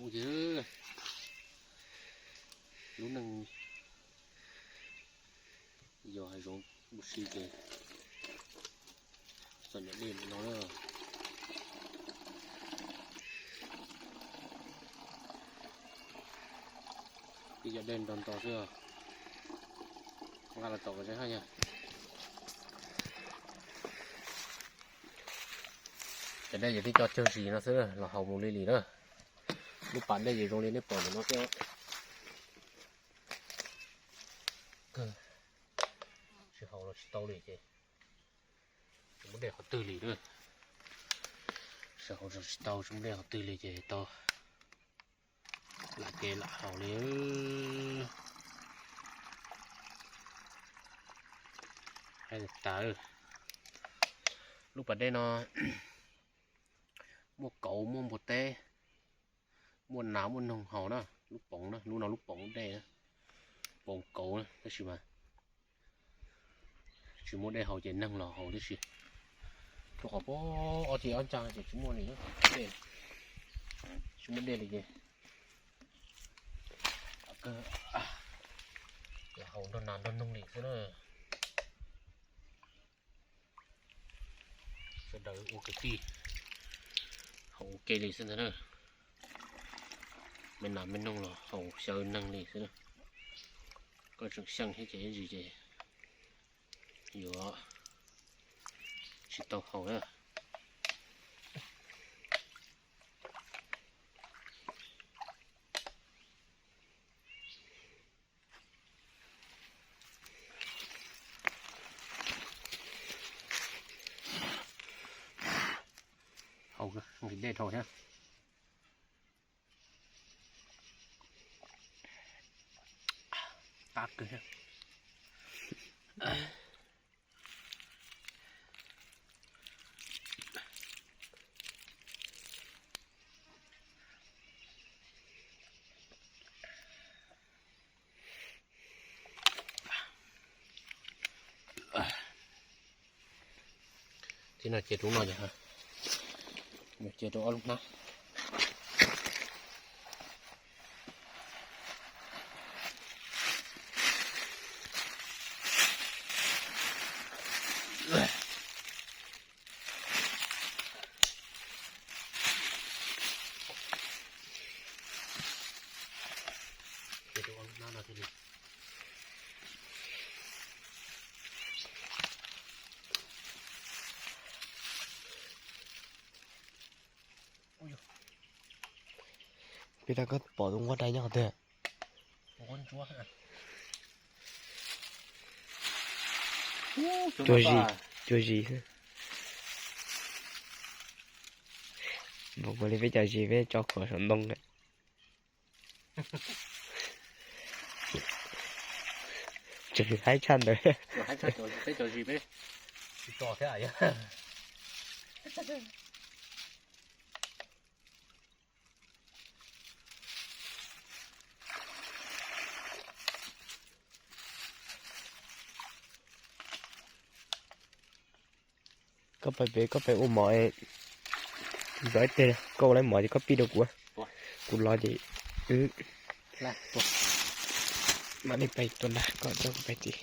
Ces lub neej yog hav zoov mus si ces txom nyem dej no na. Peb cov dej nrog nto xwb, nqa los tom kom ze haj yog. Cov dej ces tib co cawg zis no xwb los haus mus li li na. Lub pas dej ces zoo li nej pom ntawm no xwb. Kawg, tsis haus los tsis tau li ces tsis muaj dej qhov twg li na. Tsis haus los tsis tau, tsis muaj dej qhov twg li ces tau lam ke lam haus li. Hais tas, lub pas dej no muaj kauv muaj npua teb, muaj nas muaj noog haus na. Lub poov na, lub no lub poov dej, poov kauv na, tab sis mas tsis muaj dej haus ces neeg los haus tib si. Rau qhov pab ob teg ob ncag ces tsis muaj li, tsis muaj dej li ces haus nrog nas nrog noog li xwb na. Sawv daws ua kwv tij haus ua ke li xwb ntag na. Me nas me noog los haus xyaw neeg li xwb na. Koj tseem xyeej thiab ces ib ntsis ces yuav tsis tau haus na. Haus nqhis dej dhau thiab. Qab kawg thiab. Tib no cia rau no, cia rau ob lub hnab. Peb rau koj pom tus nquab dai nyob qhov twg? Cuag zis, cuag zis xwb. Npaum li peb cov zis peb tso khuam saum ntoo lawm. Tseem haib tshaj ntawd. Peb cov zis peb tsis tso thiab. Koj pais pem, koj pais ua mov, zov ib teg, koj ua lawm mov ces koj pib rau kuv, kuv los ces wb mam li pais tua nas, koj coj kuv pais tim.